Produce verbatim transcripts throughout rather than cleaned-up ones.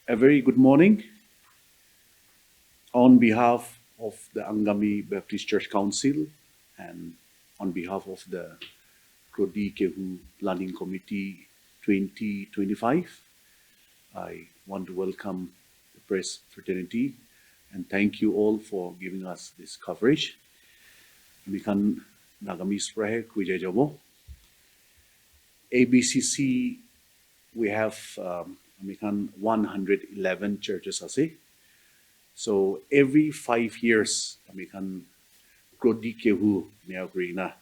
A very good morning. On behalf of the Angami Baptist Church Council and on behalf of the Krodi Kehu Planning Committee twenty twenty-five, I want to welcome the press fraternity and thank you all for giving us this coverage. Ami khan Nagamese para he koi jai jabo. A B C C, we have, um, ami khan one hundred eleven churches ase. So every five years, ami khan Krodi Kehu enia kuri na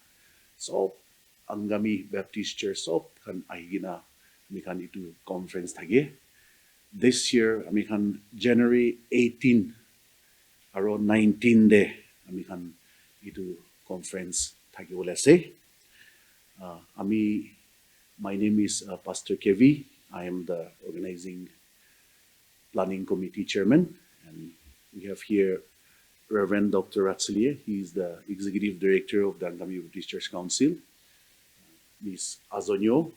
sob Angami Baptist Church sob khan ahi kena ami khan itu conference thake. This year, ami khan January eighteen aro nineteen de ami khan itu conference thakibole ase. Uh, ami, my name is, uh, Pastor Kevi. I am the organizing planning committee chairman, and we have here Reverend Doctor Ratsalie. He is the executive director of the Angami Baptist Church Council. Miss Azonyo,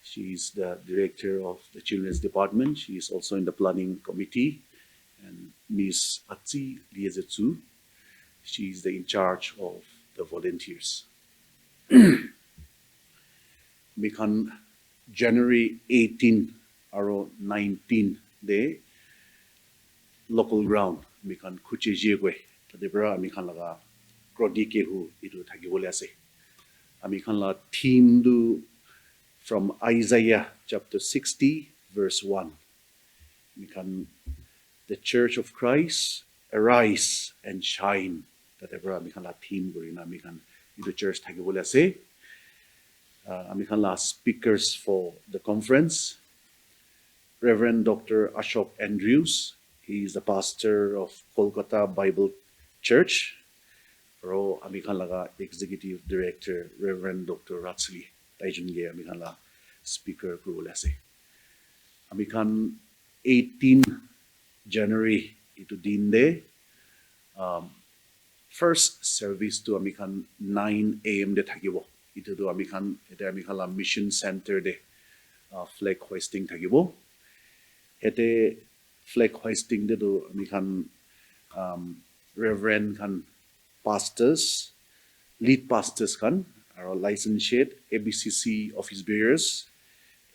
she is the director of the children's department. She is also in the planning committee. And Miss Atsi Liezetsu, she is the in charge of the volunteers. Ami khan January eighteen aro nineteen de local ground ami khan khuche jie koi. Tate para ami khan laga Krodi Kehu itu thakibole ase. Ami khan la theme tu from Isaiah chapter sixty verse one. Ami khan, "The Church of Christ, arise and shine." Tate para ami khan la theme kuri na ami khan itu church thakibole ase. Uh, ami khan la speakers for the conference, Reverend Doctor Ashok Andrews. He is the pastor of Kolkata Bible Church. Aro ami khan laga executive director, Reverend Doctor Ratsalie. Tai jun ke ami khan la speaker kuribole ase. Ami khan eighteen January itu din de, um, first service tu ami khan nine A M de thakibo. Itu tu ami khan, ete ami khan la mission center de, uh, flag hoisting thakibo. Ete flag hoisting de tu ami khan, um, Reverend khan, pastors, lead pastors khan, aro licensed A B C C office bearers,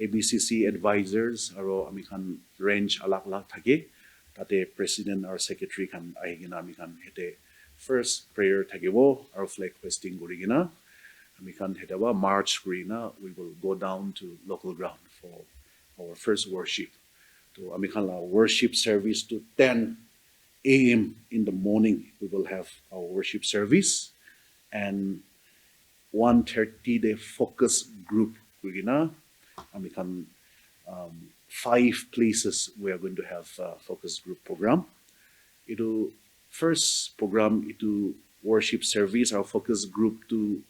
A B C C advisors, aro ami khan range alag alag thake. Tate president aro secretary khan ahi kena ami khan hete first prayer thakibo aro flag hoisting kuri kena ami khan hete ba march kuri na we will go down to local ground for our first worship. To ami khan la worship service to ten A M in the morning, we will have our worship service. And one thirty de focus group kuri kena, ami khan, um, five places we are going to have a focus group program. Itu first program, itu worship service, our focus group tu,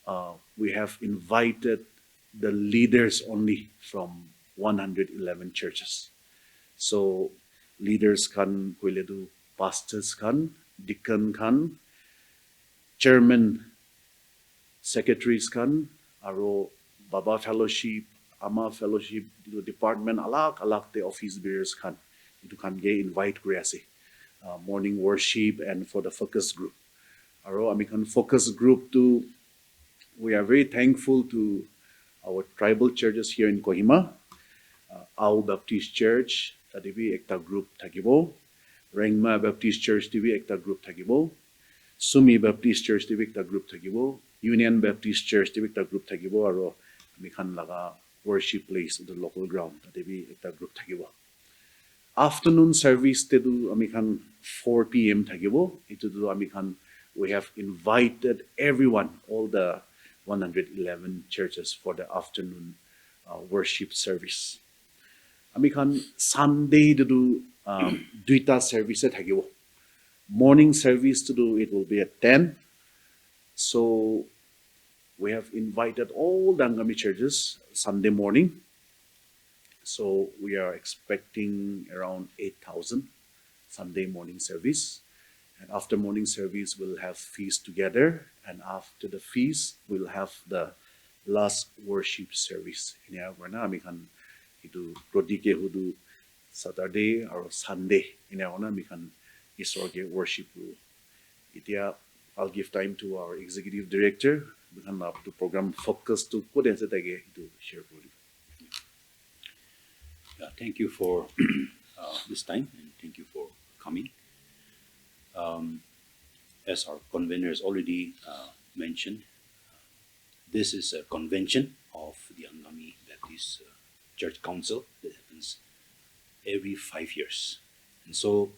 uh, we have invited the leaders only from one hundred eleven churches. So leaders khan koile tu pastors khan, deacon khan, chairman, secretaries khan, aro Baba Fellowship, Ama Fellowship, itu department alag alag te office bearers khan, itu khan ke invite kuri ase. Uh, morning worship and for the focus group. Aro ami khan focus group tu, we are very thankful to our tribal churches here in Kohima. Uh, Ao Baptist Church, tate bi ekta group thakibo. Rengma Baptist Church te bi ekta group thakibo. Sumi Baptist Church te bi ekta group thakibo. Union Baptist Church te bi ekta group thakibo. Aro ami khan laga worship place, the local ground, tate bi ekta group thakibo. Afternoon service te tu ami khan four P M thakibo. Itu tu ami khan, we have invited everyone, all the one hundred eleven churches for the afternoon, uh, worship service. Ami khan Sunday te tu, um, duita service thakibo. Morning service te tu it will be at ten. So we have invited all the Angami churches Sunday morning. So we are expecting around eight thousand Sunday morning service. And after morning service, we'll have feast together. And after the feast, we'll have the last worship service. Enia kurina ami khan itu Krodi Kehu tu Saturday aru Sunday ena hoina ami khan Isor ke worship kuru. Etia I'll give time to our executive director. Ami khan la tu program focus tu kot ase tate etu share kuri. Yeah, thank you for uh, this time and thank you for coming. Um, as our convener has already uh, mentioned, this is a convention of the Angami Baptist uh, Church Council that happens every five years. And so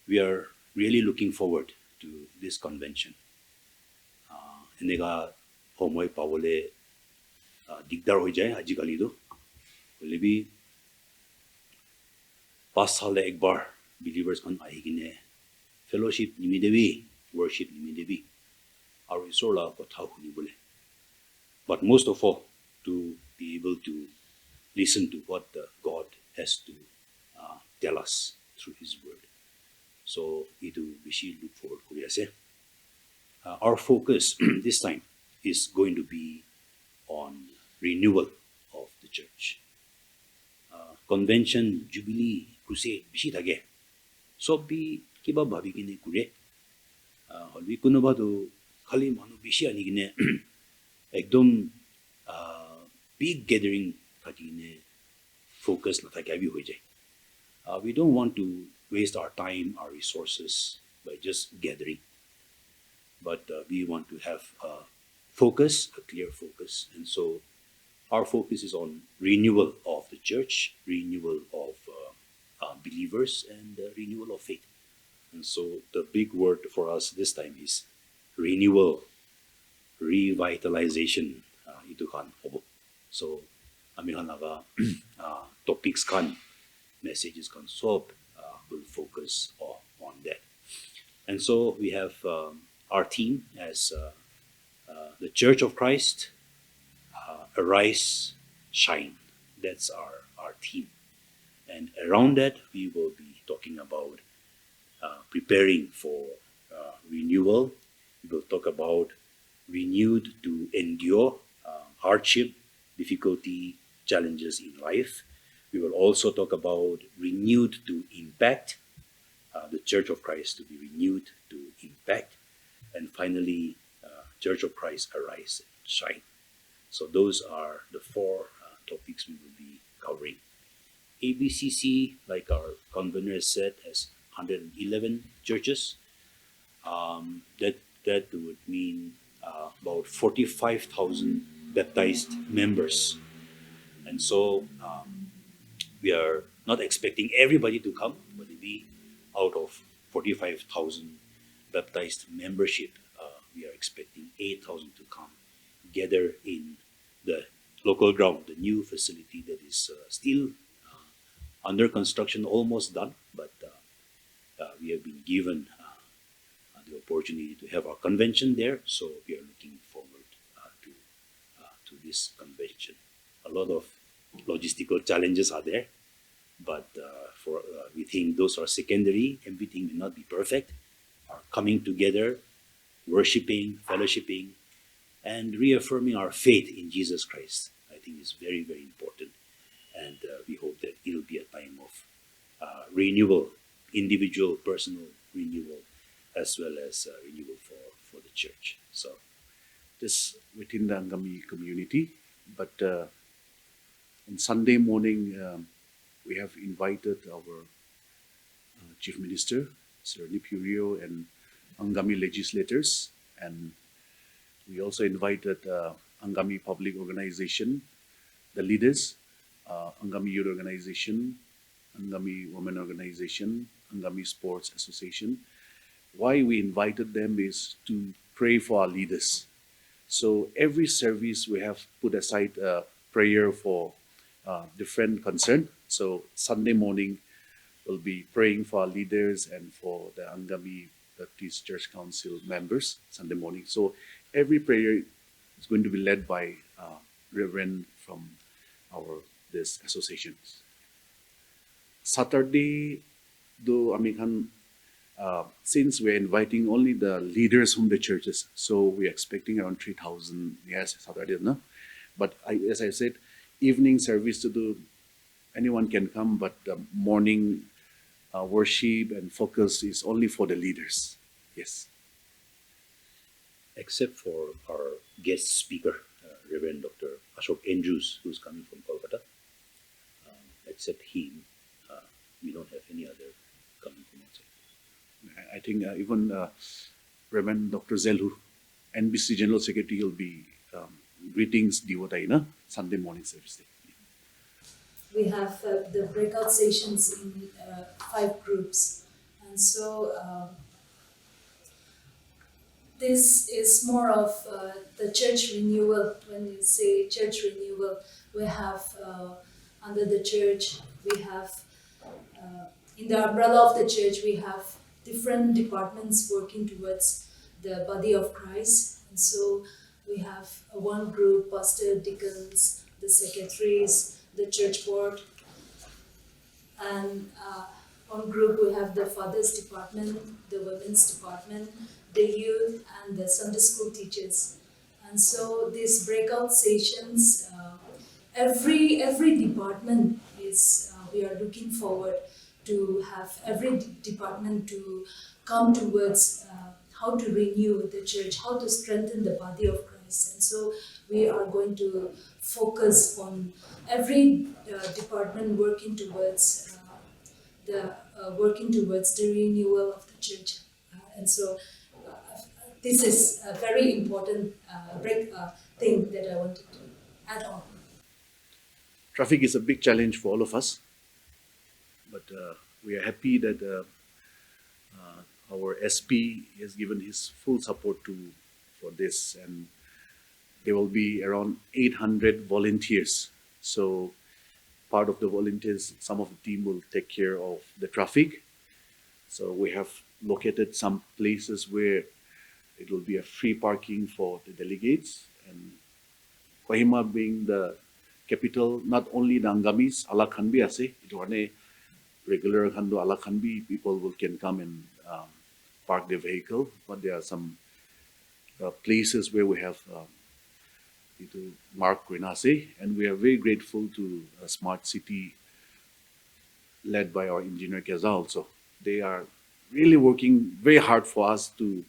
we are really looking forward to this convention. Uh, eneka homoi pabole uh, digdar hoi jai ajikali tu. Hoile bi pas sal te ekbar believers khan ahi kine fellowship nimite bi, worship nimite bi, aru Isor la kotha hunibole. But most of all, to be able to listen to what the God has to uh, tell us through His Word. So, itu bishi look forward kuri ase. Uh, our focus this time is going to be on renewal of the church. Uh, convention, jubilee, crusade, bishi thake. Sob bi kiba bhabi kine kure. Uh, hoilebi kunuba tu khali manu bishi ani kine ekdom uh, big gathering thaki kine focus na thaki abi hoi jai. Uh, we don't want to waste our time, our resources by just gathering. But uh, we want to have a focus, a clear focus. And so our focus is on renewal of the church, renewal of uh, uh, believers, and uh, renewal of faith. And so the big word for us this time is renewal, revitalization. Uh, itu khan hobo. So ami khan laga uh, topics khan, messages khan sob uh, will focus on, on that. And so we have um, our theme as uh, uh, the Church of Christ, uh, arise, shine. That's our, our theme. And around that, we will be talking about uh, preparing for uh, renewal. We will talk about renewed to endure uh, hardship, difficulty, challenges in life. We will also talk about renewed to impact, uh, the Church of Christ to be renewed to impact. And finally, uh, Church of Christ, arise and shine. So those are the four uh, topics we will be covering. A B C C, like our convener has said, has one hundred eleven churches. Um, that that would mean uh, about forty-five thousand baptized members, and so um, we are not expecting everybody to come, but maybe out of forty-five thousand baptized membership, uh, we are expecting eight thousand to come, gather in the local ground, the new facility that is uh, still uh, under construction, almost done, but uh, uh, we have been given uh, uh, the opportunity to have our convention there, so we are looking forward uh, to uh, to this convention. A lot of logistical challenges are there, but uh, for uh, we think those are secondary. Everything may not be perfect. Our coming together, worshiping, fellowshipping, and reaffirming our faith in Jesus Christ, I think, is very, very important. And uh, we hope that it'll be a time of uh, renewal, individual, personal renewal, as well as uh, renewal for, for the church. So, just within the Angami community. But uh, on Sunday morning, um, we have invited our uh, Chief Minister, Sir Neiphiu Rio, and Angami legislators. And we also invited uh, Angami Public Organization, the leaders, uh, Angami Youth Organization, Angami Women Organization, Angami Sports Association. Why we invited them is to pray for our leaders. So every service we have put aside a prayer for uh, different concern. So Sunday morning, we'll be praying for our leaders and for the Angami Baptist Church Council members Sunday morning. So every prayer is going to be led by uh, Reverend from our this associations. Saturday, though, I mean, uh, since we're inviting only the leaders from the churches, so we're expecting around three thousand, yes, Saturday, no? But I, as I said, evening service to do Anyone can come, but the morning uh, worship and focus is only for the leaders. Yes. Except for our guest speaker, uh, Reverend Doctor Ashok Andrews, who's coming from Kolkata. Um, except him, uh, we don't have any other coming from outside. I think uh, even uh, Reverend Doctor Zelhu, N B C General Secretary, will be um, greetings Divotaina Sunday morning service day. We have uh, the breakout sessions in uh, five groups. And so um, this is more of uh, the church renewal. When you say church renewal, we have uh, under the church, we have uh, in the umbrella of the church, we have different departments working towards the body of Christ. And so we have uh, one group, pastor, deacons, the secretaries, the church board, and uh, one group we have the fathers department, the women's department, the youth, and the Sunday school teachers. And so these breakout sessions, uh, every every department is uh, we are looking forward to have every d- department to come towards uh, how to renew the church, how to strengthen the body of Christ. And so we are going to focus on every uh, department working towards uh, the uh, working towards the renewal of the church. Uh, and so uh, this is a very important uh, break uh, thing that I wanted to add on. Traffic is a big challenge for all of us, but uh, we are happy that uh, uh, our S P has given his full support to for this, and there will be around eight hundred volunteers. So part of the volunteers, some of the team will take care of the traffic. So we have located some places where it will be a free parking for the delegates, and Kohima being the capital, not only the Angamis, alak khan bi ase. Itu karne regular khan to alak khan bi people will can come and um, park their vehicle. But there are some uh, places where we have um, itu mark kurina ase, and we are very grateful to uh, Smart City led by our engineer Keza also. They are really working very hard for us to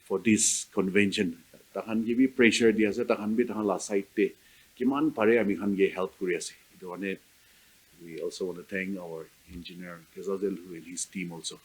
for this convention. Takhan ke bi pressure di ase, takhan bi takhan la side te kiman pare ami khan ke help kuri ase. Itu karne we also want to thank our engineer Kezazel who and his team also.